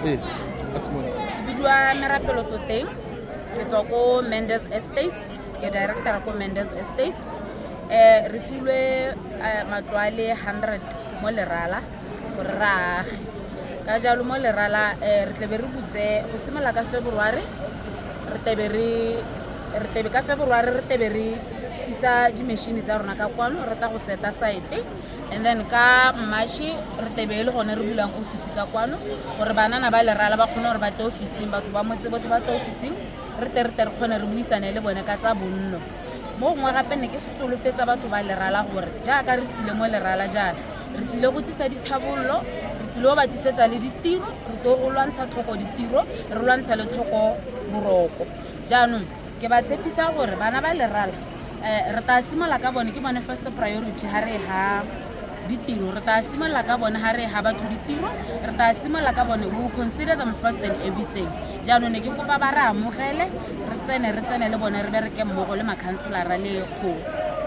Ee, a simolola. Ke bidiwa Merapelo Toteng, ke tswa ko Mendes Estates, ke director ko Mendes Estates. Re filwe matlo a le 100 mo Lerala gore re age. Ka jalo mo Lerala re tlebe re butse go simolola ka February, re tebe re re tebe ka February re tebe re tsisa di-machine tsa rona ka kwano, re tla go seta site, and then ka March re tebe e le gone re bulang office ka kwano gore banana ba Lerala ba kgone gore ba tle officing, batho ba motse botlhe ba tle officing, re tle re tle re kgone re buisane le bone ka tsa bonno. Mo gongwe gape ne ke solofetsa batho ba Lerala gore jaaka re tsile mo Lerala jaana, re tsile go tsisa dithabollo, re tsile go ba tsisetsa le ditiro, re tlo go lwantsha tlhoko ditiro, re lwantsha le tlhoko boroko. Jaanong ke ba tshepisa gore bana ba Lerala re tla simolola ka bone, ke bone first priority ha re ha ditiro, re tla simolola ka bone ha re ha batho ditiro, re tla simolola ka bone, we will consider them first and everything. Jaanong ne ke kopa ba re amogele, re tsene re tsene le bone, re bereke mmogo le makhanselara le kgosi.